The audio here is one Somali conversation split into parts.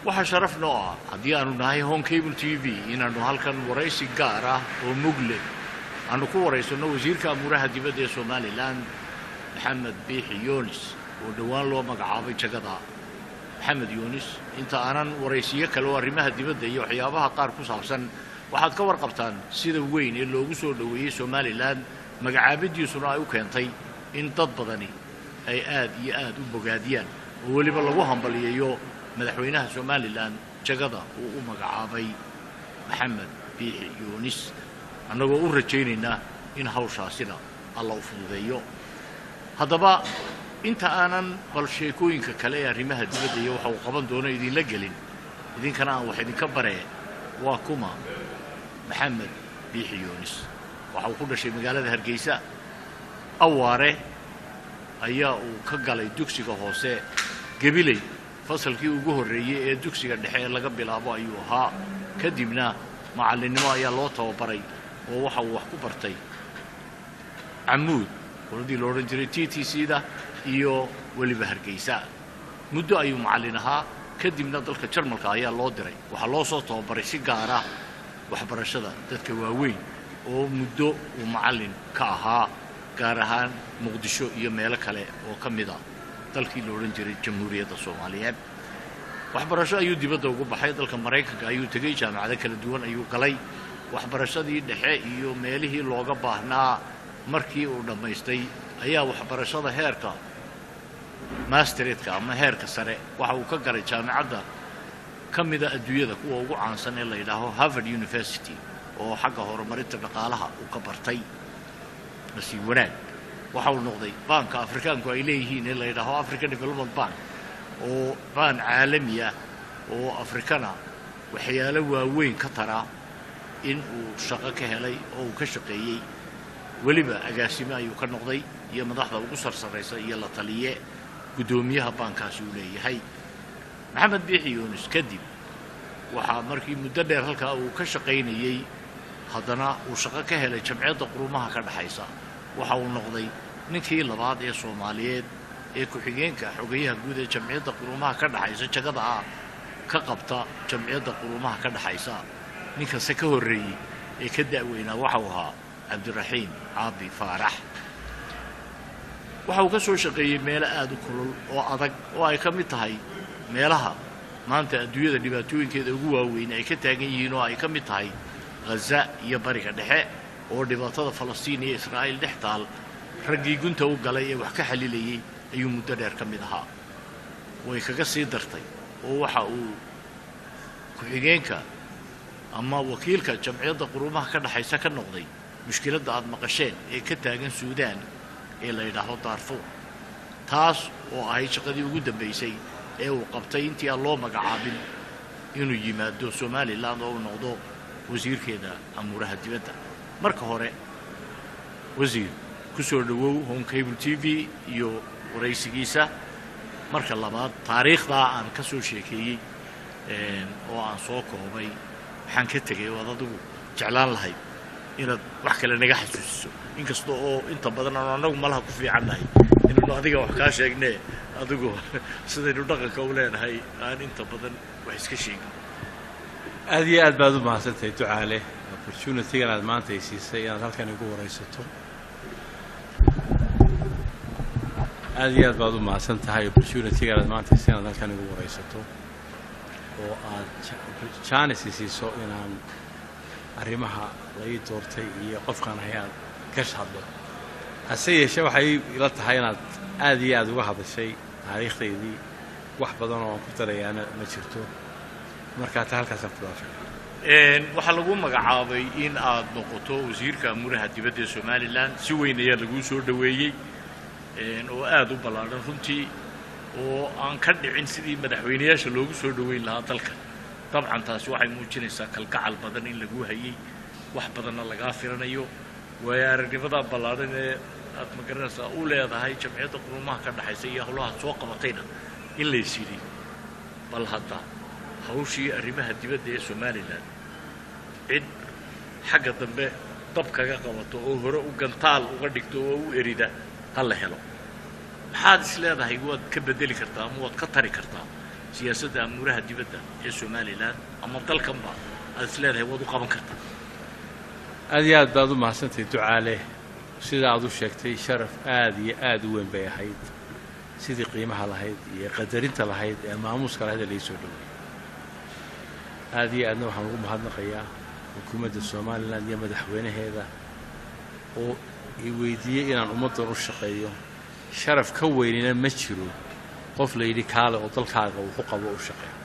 Waxaa sharaf noo ah haddii aanu nahay Horn Cable TV inaannu halkan waraysi gaar ah oo mugle aanu ku waraysanno wasiirka amuuraha dibadda ee Somaliland, Maxamed Biixi Yunis, oo dhowaan loo magacaabay jagada. Maxamed Yunis, inta aanan waraysiyo kale oo arrimaha dibadda iyo waxyaabaha qaar ku saabsan, waxaad ka warqabtaan sida weyn ee loogu soo dhoweeyey Somaliland, magacaabidiisuna ay u keentay in dad badani ay aad iyo aad u bogaadiyaan oo weliba lagu hambaliyeeyo madaxweynaha Somaliland jagada uu u magacaabay Maxamed Biixi Yunis, annagoo u rajaynaynaa in hawshaasina Alla u fududeeyo. Haddaba, inta aanan bal sheekooyinka kale ee arrimaha dibadda iyo waxa uu qaban doono idinla gelin, idinkana aan wax idinka baree, waa kuma Maxamed Biixi Yunis? Waxa uu ku dhashay magaalada Hargeysa. Awaare ayaa uu ka galay dugsiga hoose. Gebiley fasalkii ugu horreeyey ee dugsiga dhexe ee laga bilaabo ayuu ahaa. Kadibna macallinnimo ayaa loo tababaray oo waxa uu wax ku bartay Camuud, qoladii lo odhan jiray TTC da, iyo weliba Hargeysa. Muddo ayuu macallin ahaa. Kadibna dalka Jarmalka ayaa loo diray. Waxaa loo soo tababaray si gaara waxbarashada dadka waaweyn oo muddo uu macallin ka ahaa, gaar ahaan Muqdisho iyo meelo kale oo ka mid a dalkii la odhan jiray Jamhuuriyadda Soomaaliyeed. Waxbarasho ayuu dibadda ugu baxay. Dalka Maraykanka ayuu tegey, jaamacado kala duwan ayuu galay. Waxbarashadii dhexe iyo meelihii looga baahnaa markii uu dhammaystay ayaa waxbarashada heerka masteredka ama heerka sare waxa uu ka galay jaamacadda ka mida adduunyada kuwa ugu caansan ee la yidhaaho Harvard University, oo xagga horumarinta dhaqaalaha uu ka bartay. Nasiib wanaag, waxa uu noqday baanka Afrikaanku ay leeyihiin ee la yidhaaho African Development Bank, oo baan caalami ah oo Afrikana waxyaalo waaweyn ka tara, in uu shaqo ka helay oo uu ka shaqeeyey. Weliba agaasime ayuu ka noqday iyo madaxda ugu sarsaraysa iyo la taliye guddoomiyaha baankaasi uu leeyahay. Maxamed Biixi Yuunus kadib waxaa markii muddo dheer halkaa uu ka shaqaynayey haddana uu shaqo ka helay Jamciyadda Qurumaha ka Dhexaysa. Waxa uu noqday ninkii labaad ee Soomaaliyeed ee ku-xigeenka xogayaha guud ee Jamciyadda Qurumaha ka Dhexaysa jagada ah ka qabta Jamciyadda Qurumaha ka Dhexaysa. Ninkase ka horreeyey ee ka da'weynaa waxau ahaa Cabdiraxiim Caabi Faarax. Waxa uu ka soo shaqeeyey meelo aada u kulul oo adag, oo ay ka mid tahay meelaha maanta adduunyada dhibaatooyinkeeda ugu waaweyn ay ka taagan yihiin, oo ay ka mid tahay Ghaza iyo Bariga Dhexe, oo dhibaatada Falastiin iyo Israa'iil dhex taal raggii gunta u galay ee wax ka xalilayey ayuu muddo dheer ka mid ahaa. Way kaga sii dartay oo waxa uu ku-xigeenka ama wakiilka Jamciyadda Qurumaha ka Dhexaysa ka noqday mushkiladda aada maqasheen ee ka taagan Suudaan ee la yidhaahdo Daarfuur, taas oo ahayd shaqadii ugu dambaysay ee uu qabtay intii aan loo magacaabin inuu yimaado Somaliland oo uu noqdo wasiirkeeda amuuraha dibadda. Marka hore, wasiir, ku soo dhowow Horn Cable TV iyo waraysigiisa. Marka labaad, taariikhdaa aan ka soo sheekeeyey oo aan soo koobay, waxaan ka tegay oo aad adigu jeclaan lahayd inaad wax kale naga xasuusiso, inkasta oo inta badan aanu annagu malaha ku fiican nahay inaynu adiga wax kaa sheegnee, adigu sidaynu dhaqanka u leenahay aan inta badan wax iska sheegin? Aad iyo aad baad u mahadsantahay, Ducaale, opportunity-gan aad maanta ay siisay inaad halkan igu waraysato. Aad iyo aad baad u mahadsan tahay opportunity-gan aad maanta siisay inaad halkan igu waraysato oo aad chance i siiso inaan arrimaha la ii doortay iyo qofkaan ahay aad ka hadlo. Hase yeeshee, waxay ila tahay inaad aad iyo aad uga hadashay taariikhdaydii, wax badan oo aan ku darayaana ma jirto. Markaa ta halkaasaan ku dhaafay. Waxaa lagu magacaabay in aad noqoto wasiirka amuuraha dibadda ee Somaliland. Si weyn ayaa laguu soo dhoweeyey oo aada u ballaadhan runtii, oo aan ka dhicin sidii madaxweyneyaasha loogu soo dhoweyn lahaa dalka. Dabcan taasi waxay muujinaysaa kalgacal badan in laguu hayey, wax badanna lagaa filanayo. Waayo aragnimadaa ballaadhan ee aad ma garanaysaa u leedahay Jamciyadda Qurumaha ka Dhexaysa iyo howlaha soo qabatayna in lays yidhi bal hadda hawshii arrimaha dibadda ee Somaliland cid xagga dambe dab kaga qabato oo hore u gantaal uga dhigto oo u erida ha la helo. Maxaad is leedahay waad ka beddeli kartaa ama waad ka tari kartaa Siyaasadda amuuraha dibadda ee Somaliland ama dalkanba aad is leedahay waad u qaban kartaa? Aad iyo aad baad u mahadsantahay, Ducaale. Sida aad u sheegtay, sharaf aad iyo aad u weyn bay ahayd sidii qiimaha lahayd iyo qadarinta lahayd ee maamuuska lahayd ee laii soo dhaweeyey. Aad iyo aadna waxaan ugu mahadnaqayaa xukuumadda Somaliland iyo madaxweynaheeda oo i weydiiyey inaan ummaddan u shaqeeyo. Sharaf ka weynina ma jiro qof la yidhi kaale oo dalkaaga wuxu qabo u shaqeeyo.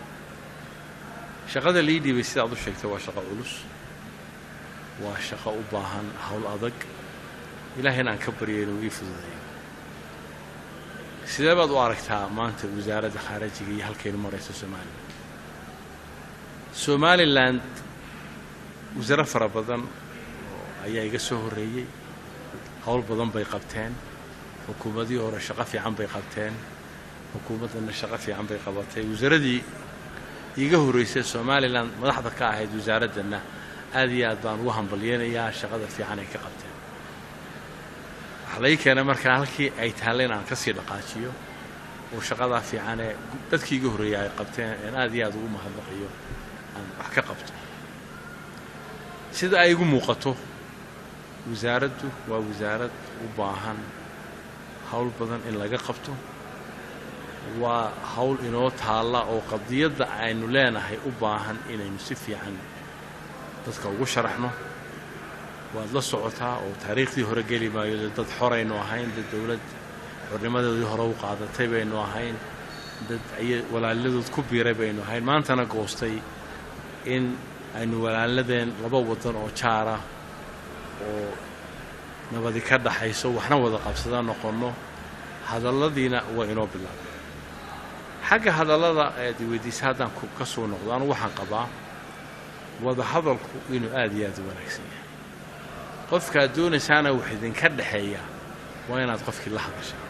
Shaqada lii dhiibay, sida aad u sheegtay, waa shaqo culus, waa shaqo u baahan hawl adag. Ilaahayna aan ka baryay inuu ii fududeeyo. Sidee baad u aragtaa maanta wasaaradda khaarajiga iyo halkaynu marayso Somaliland? Somaliland wasaaro fara badan oo ayaa iga soo horreeyey, hawl badan bay qabteen. Xukuumadihii hore shaqo fiican bay qabteen, xukuumaddanna shaqo fiican bay qabatay. Wasaaradii iiga horreysay Somaliland madaxda ka ahayd wasaaraddanna aad iyo aad baan ugu hambalyeynayaa shaqada fiican ay ka qabteen. Waxaa lai keenay markaa halkii ay taalleen aan ka sii dhaqaajiyo oo shaqadaa fiicanee dadkii iga horreeyay ay qabteen een aad iyo aad ugu mahadnaqayo aan wax ka qabto. Sida ay igu muuqato, wasaaraddu waa wasaarad u baahan hawl badan in laga qabto. Waa hawl inoo taalla oo qadiyadda aynu leenahay u baahan inaynu si fiican dadka ugu sharaxno. Waad la socotaa oo taariikhdii hore geli maayo. Dee dad xoraynu ahayn, dad dowlad xornimadoodii hore u qaadatay baynu ahayn, dad ay walaaladood ku biiray baynu ahayn, maantana goostay in aynu walaaladeen laba waddan oo jaara oo nabadi ka dhaxayso waxna wada qabsada noqonno. Hadalladiina waa inoo bilaabay. Xagga hadallada aad weydiisa haddaan ka soo noqdo, anugu waxaan qabaa wada hadalku inuu aad iyo aad u wanaagsan yahay. Qofkaad doonaysaana wax idinka dhexeeya waa inaad qofkii la hadashaa.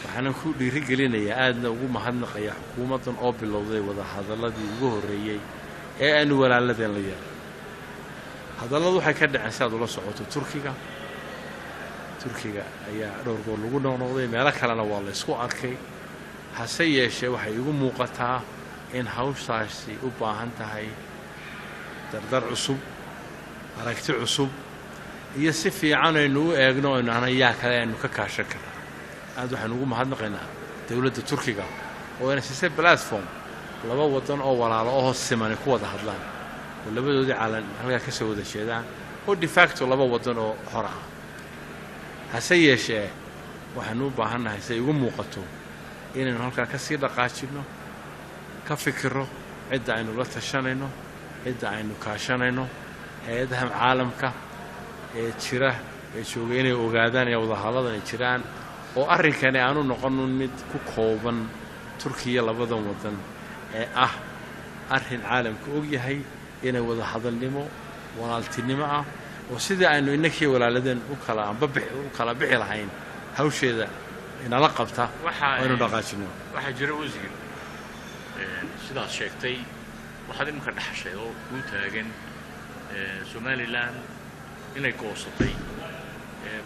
Waxaanan ku dhiirigelinayaa, aadna ugu mahadnaqayaa xukuumaddan oo bilowday wada hadalladii ugu horreeyey ee aanu walaaladeen la yeelay. Hadalladu waxay ka dhaceen, si aad ula socoto, Turkiga. Turkiga ayaa dhowr goor lagu noqnoqday, meelo kalena waa la isku arkay. Hase yeeshee, waxay igu muuqataa in hawshaasi u baahan tahay dardar cusub, aragti cusub iyo si fiican aynu u eegno aynu ahna yaa kale aynu ka kaashan karnaa. Aad waxaynu ugu mahadnaqaynaa dowladda Turkiga oo ina siisay platform laba waddan oo walaalo oo simani ku wada hadlaan oo labadoodii calan halkaa ka soo wada jeedaan oo de facto laba waddan oo xor ah. Hase yeeshee, waxaynu u baahannahay, si ay igu muuqato, inaynu halkaa ka sii dhaqaajinno, ka fikirro cidda aynu la tashanayno, cidda aynu kaashanayno, hay-adaha caalamka ee jira ee jooga inay ogaadaan inay wadahadalladan ay jiraan oo arrinkani aanu noqonin mid ku kooban Turkiya, labadan waddan, ee ah arrin caalamku og yahay inay wada hadalnimo walaaltinimo ah oo sidii aynu innakii walaaladeen u kala anbabix u kala bixi lahayn hawsheeda inala qabta aynu dhaqaajino. Waxaa jira, wasiir, sidaad sheegtay, waxaad iminka dhaxashay oo kuu taagan Somaliland inay goosatay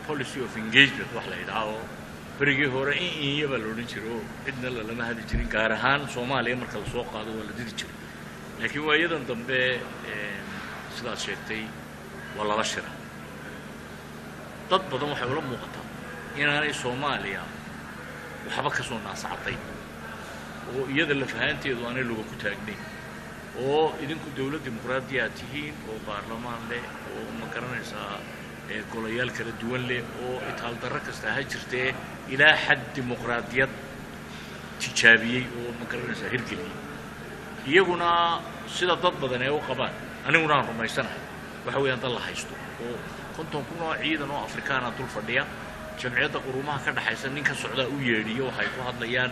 policy of engagement wax la yidhaaho. Berigii hore in inya baa la odhan jiray oo cidna lalama hadli jirin, gaar ahaan Soomaaliya marka lasoo qaado waa la didi jiray. Laakiin waayadan dambe, sidaad sheegtay, waa lala shira. Dad badan waxay ula muuqataa inaanay Soomaaliya waxba ka soo naasacatay oo iyada lafahaanteedu aanay luga ku taagnayn, oo idinku dowlad dimuqraadiya aad tihiin oo baarlamaan leh oo, ma garanaysaa, golayaal kala duwan leh oo itaal darro kasta ha jirtee ilaa xad dimuqraadiyad tijaabiyey oo, ma garanaysaa, hirgeliyey. Iyaguna sida dad badan ee u qabaan, aniguna aan rumaysanahay, waxa weeyaan dal la haysto oo 50,000 oo ciidan oo Afrikaana dul fadhiya, Jamciyadda Qurumaha ka dhaxaysa nin ka socdaa u yeedhiyo waxay ku hadlayaan.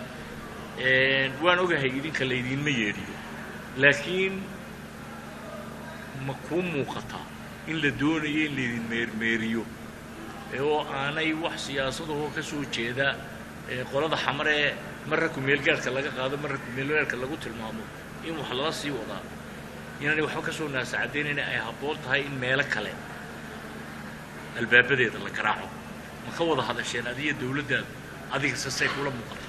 Waan ogahay idinka laydinma yeedhiyo, laakiin ma kuu muuqataa in la doonayo in laydin meermeeriyo oo aanay wax siyaasadahoo ka soo jeeda qolada Xamaree marra kumeelgaarhka laga qaado, marra kumeelgaarhka lagu tilmaamo in wax lala sii wadaa, inaanay waxba ka soo naasacadaynayna, ay habboon tahay in meelo kale albaabadeeda la garaaco? Ma ka wada hadasheen adiga dawladdaadu? Adiga sasay kula muuqata?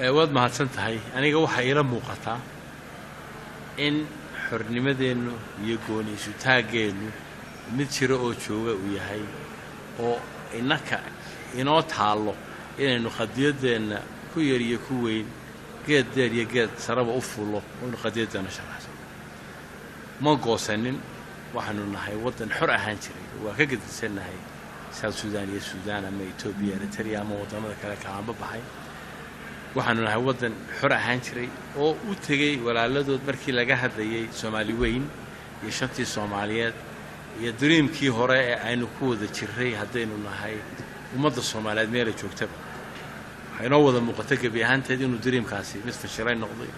Waad mahadsan tahay. Aniga waxaa iila muuqataa in xornimadeennu iyo gooni isutaaggeennu mid jiro oo jooga uu yahay, oo innaka inoo taallo inaynu qadiyaddeenna ku yar iyo ku weyn, geed dheer iyo geed saraba u fullo oo aynu qadiyaddeenna sharaxsano. Ma goosanin. Waxaanu nahay waddan xor ahaan jiray. Waa ka gedisannahay South Sudan iyo Suudaan ama Etoobiya, Eritrea ama waddamada kale kaanba baxay. Waxaanu nahay waddan xor ahaan jiray oo u tegey walaaladood markii laga hadlayay Soomaali weyn iyo shantii Soomaaliyeed iyo dreamkii hore ee aynu ku wada jirray. Haddaynu nahay ummadda Soomaaliyeed meelay joogtaba, waxay inoo wada muuqata gebi ahaanteed inuu dreamkaasi mid fashilay noqday.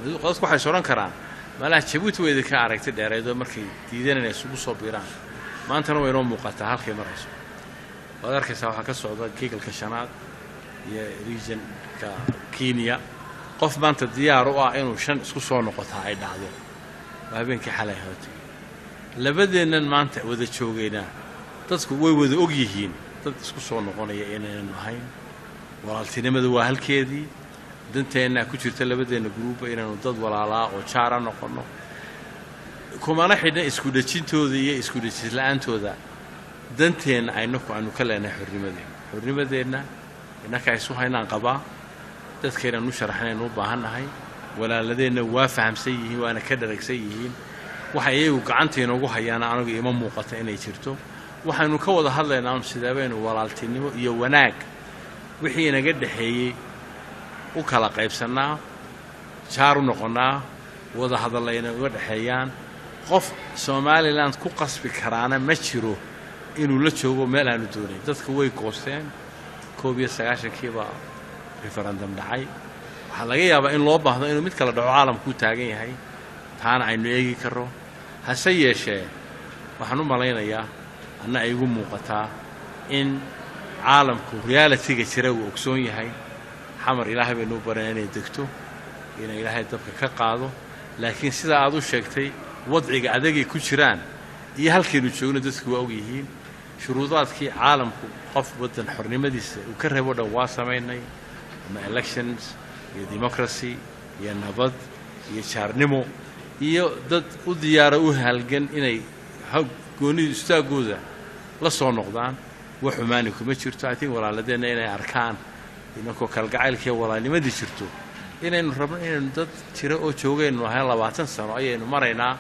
Dadku waxay is odhan karaan, malaha Jabuuti way idinka aragti dheereedoo markay diideen inay isugu soo biiraan. Maantana way inoo muuqataa halkay marayso. Waad arkaysaa waxaa ka socda Kililka Shanaad iyo regionka Kenya. Qof maanta diyaar u ah inuu shan isku soo noqotaa ay dhacdo waa habeenkii xalay hootay. Labadeennan maanta wada joogaynaa, dadku way wada og yihiin dad isku soo noqonaya inaynan ahayn. Walaaltinimadu waa halkeedii. Danteennaa ku jirta labadeenna guruubba inaanu dad walaalaa oo jaara noqonno. Kumana xidhna isku dhejintooda iyo isku dhejis-la-aantooda. Danteenna aynaku aanu ka leenahay xornimadeenna. Xornimadeenna innaka isu haynaan qabaa. Dadkaynaan u sharaxnaynu u baahan nahay. Walaaladeenna waa fahamsan yihiin, waana ka dharagsan yihiin. Waxa iyagu gacanta inoogu hayaana anigu ima muuqata inay jirto. Waxaynu ka wada hadlaynaa un sidee baynu walaaltinimo iyo wanaag wixii inaga dhexeeyey u kala qaybsannaa, jaar u noqonnaa, wada hadallayna uga dhexeeyaan. Qof Somaliland ku qasbi karaana ma jiro inuu la joogo meel aanu doonayn. Dadku way goosteen. 91-kiibaa referendum dhacay. Waxaa laga yaabaa in loo baahdo inuu mid kala dhaco. Caalamkuu taagan yahay, taana aynu eegi karro. Hase yeeshee, waxaan u malaynayaa, anna ay igu muuqataa, in caalamku realityga jira uu ogsoon yahay. Xamar Ilaahay baynu u baranaa inay degto, inay Ilaahay dabka ka qaado. Laakiin sida aad u sheegtay, wadciga adagay ku jiraan iyo halkaynu joogno dadku waa og yihiin. Shuruudaadkii caalamku qof waddan xornimadiisa uu ka reebo dhan waa samaynay, ama elections iyo democracy iyo nabad iyo jaarnimo iyo dad u diyaara u halgan inay goonida istaagooda la soo noqdaan. Wax xumaani kuma jirto. I think walaaladeenna inay arkaan inankoo kalgacaylkiiyo walaalnimadii jirto, inaynu rabno inaynu dad jira oo joogaynu ahayn. 20 sano ayaynu maraynaa,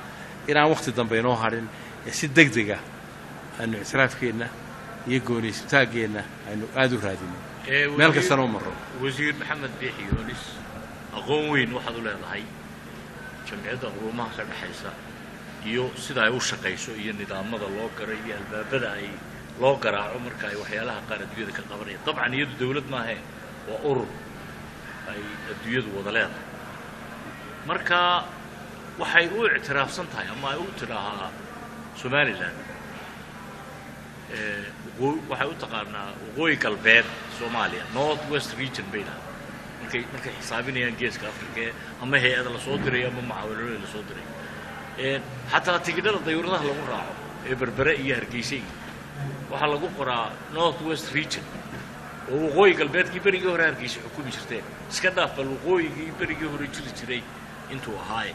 inaan wakhti dambe inoo hadhin ee si deg dega aynu ictiraafkeenna iyo gooniysutaaggeenna aynu aada u raadino, meel kastana u marro. Wasiir Maxamed Biixi Yoonis, aqoon weyn waxaad u leedahay Jamciyadda Quruumaha ka Dhexaysa iyo sida ay u shaqayso iyo nidaamada loo garay iyo albaabada ay loo garaaco marka ay waxyaalaha qaar adduunyada ka qabanayaan. Dabcan iyadu dawlad maahee, waa urur ay adduunyadu wada leedahay. Marka waxay u ictiraafsan tahay ama ay u tidhaahaa Somaliland, waxay u taqaanaa Waqooyi Galbeed Soomaaliya, North West Region bay dhahaa markay xisaabinayaan Geeska Africa ee ama hay-ada lasoo dirayo ama mucaawanooyin lasoo dirayo. Xataa tigidhada dayuuradaha lagu raaco ee Berbere iyo Hargeysa iyo waxaa lagu qoraa North West Region, oo Waqooyi Galbeedkii berigii hore Hargeysa xukumi jirteen. Iska dhaaf bal waqooyigii berigii hore jiri jiray intuu ahaaye.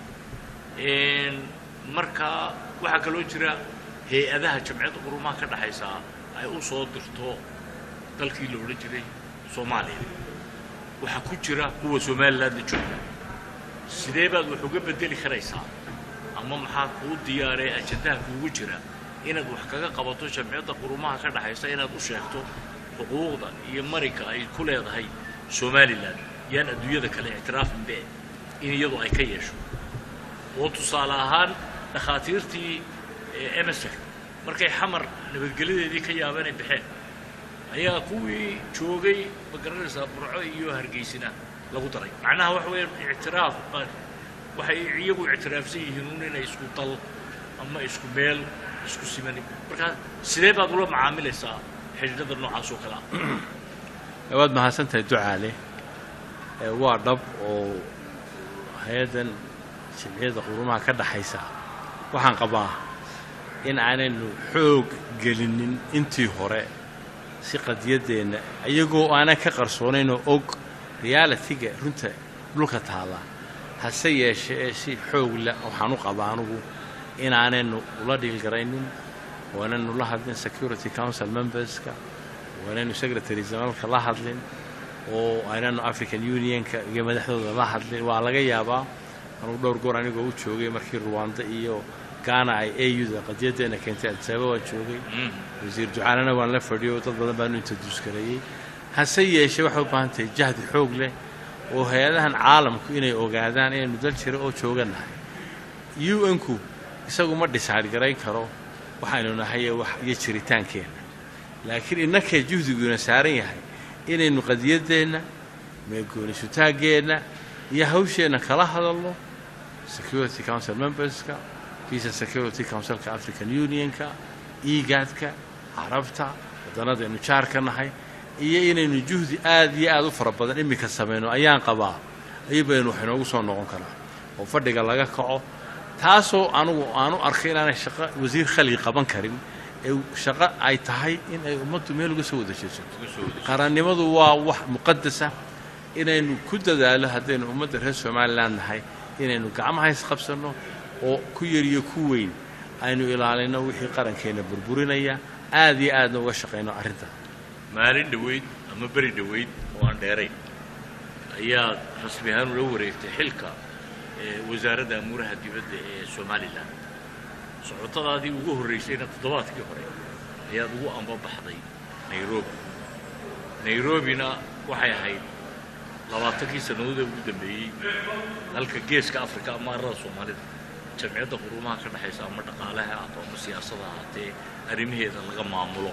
Marka waxaa kaloo jira hay-adaha Jamciyadda Qurumaha ka Dhexaysaa ay u soo dirto dalkii la odhan jiray Soomaaliya. Waxaa ku jira kuwa Somalilandna jooga. Sidee baad wax uga beddeli karaysaa ama maxaa kuu diyaaree ajandaha kuugu jira inaad wax kaga qabato Jamciyadda Qurumaha ka Dhexaysa, inaad u sheegto xuquuqda iyo marinka ay ku leedahay Somaliland, yaan adduunyada kale ictiraafinbe, in iyadu ay ka yeesho? Oo tusaale ahaan dhakhaatiirtii MSF markay Xamar nabadgelyadeedii ka yaabeenay baxeen, ayaa kuwii joogay, ma garanaysaa, Burco iyo Hargeysina lagu daray. Macnaha waxa weeyaan ictiraaf baa waxay iyagu ictiraafsan yihiin un inay isku dal ama isku meel isku siman. Markaa sidee baad ula macaamilaysaa xidhiidhada noocaas oo kale ah? Waad mahadsan tahay, Ducaale. Waa dhab oo hay-addan Jamciyadda Qurumaha ka Dhaxaysa waxaan qabaa in aanaynu xoog gelinin intii hore si qadiyaddeenna, iyagoo aanan ka qarsoonayn oo og Reality-ga runta dhulka taalla. Hase yeeshee ee si xoog leh waxaan u qabaa anugu inaanaynu ula dhiilgaraynin oo aanaynu la hadlin Security Council memberska, oo aanaynu secretary generalka la hadlin, oo aynanu African Unionka iyo madaxdooda la hadlin. Waa laga yaabaa, anugu dhowr goor anigoo u joogay markii Ruwanda iyo Ghana ay AU-da qadiyaddeena keentay, Addis Ababa waan joogay, wasiir Ducaalana waan la fadhiyo, dad badan baanu introduce gareeyey. Hase yeeshee waxay u baahan tahay jahdi xoog leh oo hay-adahan caalamku inay ogaadaan inaynu dal jira oo jooganahay. UN-ku isagu ma decide garayn karo waxaynu nahay wax iyo jiritaankeenna, laakiin innakee juhdiguna saaran yahay inaynu qadiyaddeenna, meegooni-sutaaggeenna iyo hawsheenna kala hadalno Security Council memberska, Peace and Security Councilka, African Unionka, IGADka, Carabta, wadannadaynu jaarka nahay, iyo inaynu juhdi aad iyo aad u fara badan iminka samayno ayaan qabaa. Ayuu baynu wax inoogu soo noqon karaa oo fadhiga laga kaco, taasoo anugu aanu arkay inaanay shaqo wasiir khali qaban karin ee shaqo ay tahay in ay ummaddu meel uga soo wada jeesato. Qarannimadu waa wax muqadasa inaynu ku dadaalo haddaynu ummadda reer Somaliland nahay, inaynu gacmaha isqabsanno oo ku yar iyo ku weyn aynu ilaalino wixii qarankeenna burburinaya, aad iyo aadna uga shaqayno arrinta. Maalin dhoweyd ama beri dhoweyd oo aan dheerayn ayaad rasmi ahaan ula wareegtay xilka wasaaradda amuuraha dibadda ee Somaliland. Socotadaadii ugu horraysayna toddobaadkii hore ayaad ugu ambabaxday Nairobi. Nairobina waxay ahayd 20kii sannadood ee ugu dambeeyey dalka Geeska Africa ama arrada Soomaalida, Jamciyadda Qurumaha ka dhexaysa, ama dhaqaalaha ahaato ama siyaasada ahaatee, arrimaheeda laga maamulo.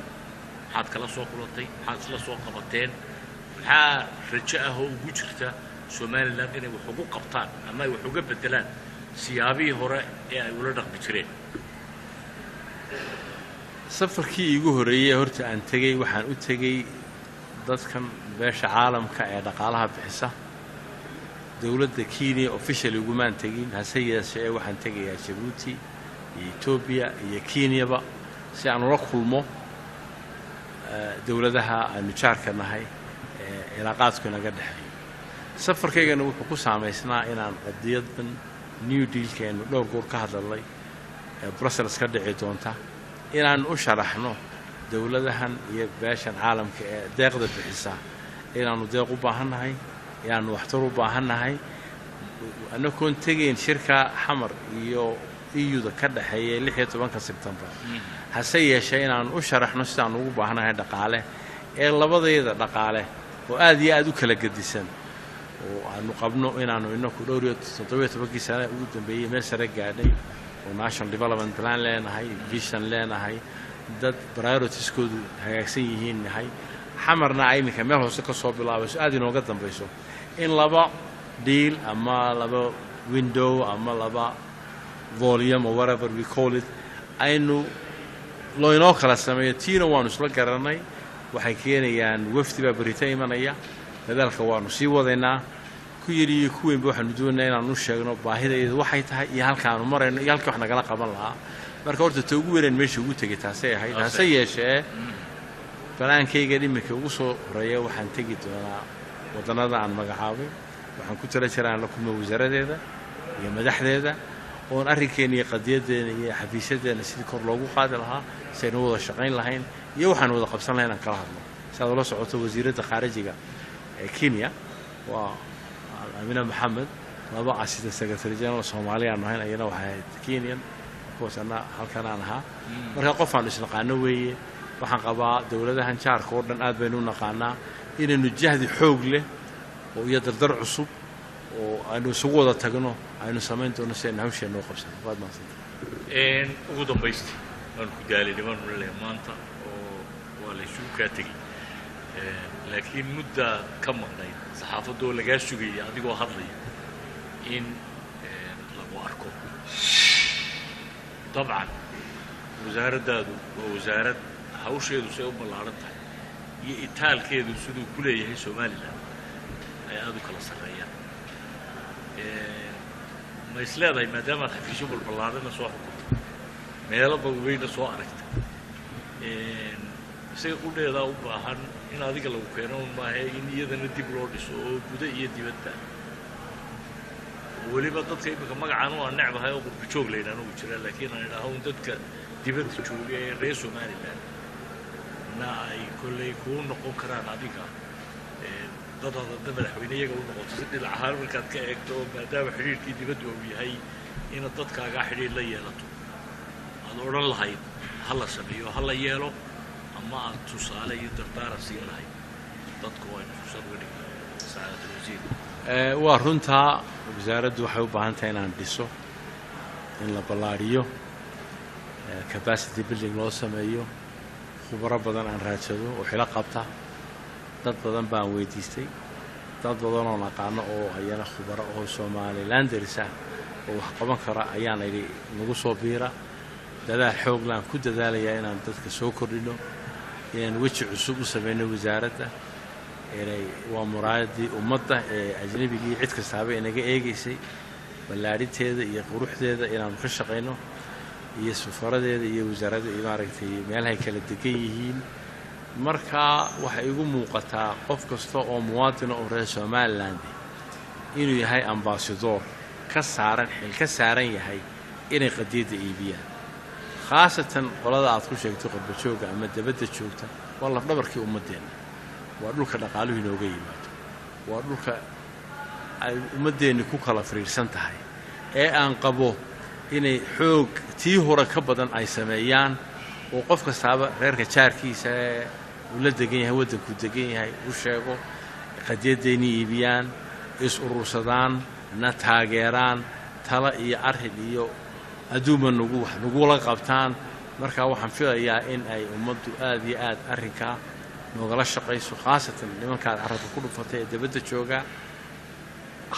Maxaad kala soo kulantay? Maxaad isla soo qabateen? Maxaa rajo ah oo ugu jirta Somaliland inay wax ugu qabtaan ama ay wax uga beddelaan siyaabihii hore ee ay ula dhaqmi jireen? Safarkii iigu horreeyey horta aan tegey, waxaan u tegey dadkan beesha caalamka ee dhaqaalaha bixisa. Dowladda Kenya officially ugumaan tegin. Hase yeeshee ee waxaan tegayaa Jabuuti iyo Etoobiya iyo Kenyaba si aan ula kulmo dowladaha aanu jaarka nahay ee cilaaqaadku inaga dhexeeyo. Safarkaygana wuxuu ku saamaysnaa inaan qadiyadan New Dealkeenu dhowr goor ka hadalnay ee Brussels ka dhici doonta inaan u sharaxno dowladahan iyo beeshan caalamka ee deeqda bixisa inaannu deeq u baahannahay, inaannu waxtar u baahannahay, annagoon tegayn shirka Xamar iyo EU-da ka dhexeeya 16-ka Sebtembar. Hase yeeshee inaannu u sharaxno sidaannu ugu baahannahay dhaqaale ee labadayda dhaqaale oo aad iyo aad u kala gedisan, oo aanu qabno inaannu inaku dhowr iyo 17kii sane ugu dambeeyey meel sare gaadhay, oo national development plan leenahay, vision leenahay, dad prioritieskoodu hagaagsan yihiin nahay, Xamarna ay iminka meel hoose ka soo bilaabayso, aad inooga dambayso, in laba deal ama laba window ama laba volume or whatever we call it aynu loo inoo kala sameeyo. Tiina waanu isla garanay. Waxay keenayaan wafdi baa berita imanaya. Dadaalka waanu sii wadaynaa. Ku yar iyo ku weynba waxaanu doonaynaa inaanu u sheegno baahidaydu waxay tahay iyo halkaanu marayno iyo halkii wax nagala qaban lahaa. Marka horta ta ugu weynaan meesha ugu tegay taasay ahayd. Hase yeeshee balaankaygan iminka ugu soo horeeya, waxaan tegi doonaa waddannada aan magacaabay. Waxaan ku tala jiraa aan la kulmo wasaaradeeda iyo madaxdeeda, oon arrinkeena iyo qadiyaddeena iyo xafiisyaddeena sidii kor loogu qaadi lahaa, si aynu wada shaqayn lahayn iyo waxaan wada qabsan lahayn aan kala hadlo. Si aad ula socoto, wasiiradda khaarijiga ee Kenya waa Amina Maxamed. Laba assistant secretary general Soomaaliya aanu ahayn, ayana waxay ahayd Kenyan kuwaas, anna halkan aan ahaa. Marka qof aanu isnaqaano weeye. Waxaan qabaa dowladahan jaarka oo dhan aad baynu u naqaanaa, inaynu jahdi xoog leh oo iyo dardar cusub oo aynu isugu wada tagno aynu samayn doono si aynu hawsheenna u qabsano. Waad mahadsantahay. Ugu dambaysti, waanu ku daalinay, baanu leeyahay maanta oo waa la isugu kaa tegey, laakiin muddaad ka maqnayd saxaafaddoo lagaa sugayay adigoo hadlaya in lagu arko. Dabcan wasaaraddaadu waa wasaarad hawsheedu say u ballaaran tahay iyo itaalkeedu siduu ku leeyahay Somaliland ay aada u kala sarreeyaan. Ma is leedahay, maadaamaad xafiisyo balballaarana soo xukuntay, meelo badweyna soo aragtay, isaga qudheedaa u baahan In adiga lagu keeno un maahe, in iyadana dib loo dhiso oo guda iyo dibadba. Weliba dadka iminka magacaan u aan necbahay oo qurba joog la yidhahna uu jira, laakiin aan idhaaho un dadka dibadda jooga ee reer Somaliland na ay kolley kuu noqon karaan adiga dad aad adna madaxweyne iyaga u noqoto, si dhinac ahaan markaad ka eegto, maadaama xidhiidhkii dibaddu uu yahay inaad dadkaagaa xidhiidh la yeelato, aad odhan lahayd ha la sameeyo, ha la yeelo, ama aad tusaale iyo dardaaran siin lahayd dadku aynu fursad uga dhigno, sacaadat alwasiir? Waa runtaa, wasaaraddu waxay u baahan tahay inaan dhiso, in la ballaadhiyo, capacity building loo sameeyo, khubaro badan aan raadsado oo xilo qabta. Dad badan baan weydiistay, dad badan oo naqaano oo ayana khubaro oo Somalilanders ah oo wax qaban kara ayaan idhi nagu soo biira. Dadaal xooglaan ku dadaalayaa inaan dadka soo kordhino, inaan weji cusub u samayno wasaaradda, inay waa muraayadii ummadda ee ajnebigii cid kastaaba inaga eegaysay. Ballaadhinteeda iyo quruxdeeda inaanu ka shaqayno, iyo safaradeeda iyo wasaaradda iyo maaragtay meelahay kala degan yihiin. Marka waxay igu muuqataa qof kasta oo muwaadina oo reer Somaliland inuu yahay ambassador ka saaran, xil ka saaran yahay inay qadiyadda iibiyaan, khaasatan qolada aad ku sheegtay qurbajooga ama dabadda joogta. Waa lafdhabarkii ummaddeenna, waa dhulka dhaqaaluhu inooga yimaado, waa dhulka ay ummaddeenni ku kala firiirsan tahay, ee aan qabo inay xoog tii hore ka badan ay sameeyaan, oo qof kastaaba reerka jaarkiisa ee uu la degan yahay, waddankuu degan yahay, u sheego qadiyaddeenni, iibiyaan, is urursadaan, na taageeraan, tala iyo arrin iyo adduunba nagu wax nagula qabtaan. Marka waxaan filayaa in ay ummaddu aad iyo aad arrinkaa noogala shaqayso, khaasatan nimankaad carabka ku dhufatay ee dabadda jooga.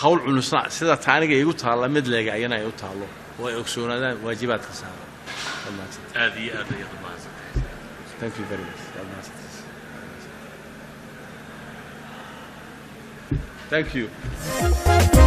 Hawl culusna sida ta aniga igu taalla mid leega ayana ay u taallo, oo ay ogsoonaadaan waajibaadka saaran. Waad mahadsantahay. Aad iyo aad ayaad u mahadsantahay. Thank you very much. Waad mahadsantahay. Thank you.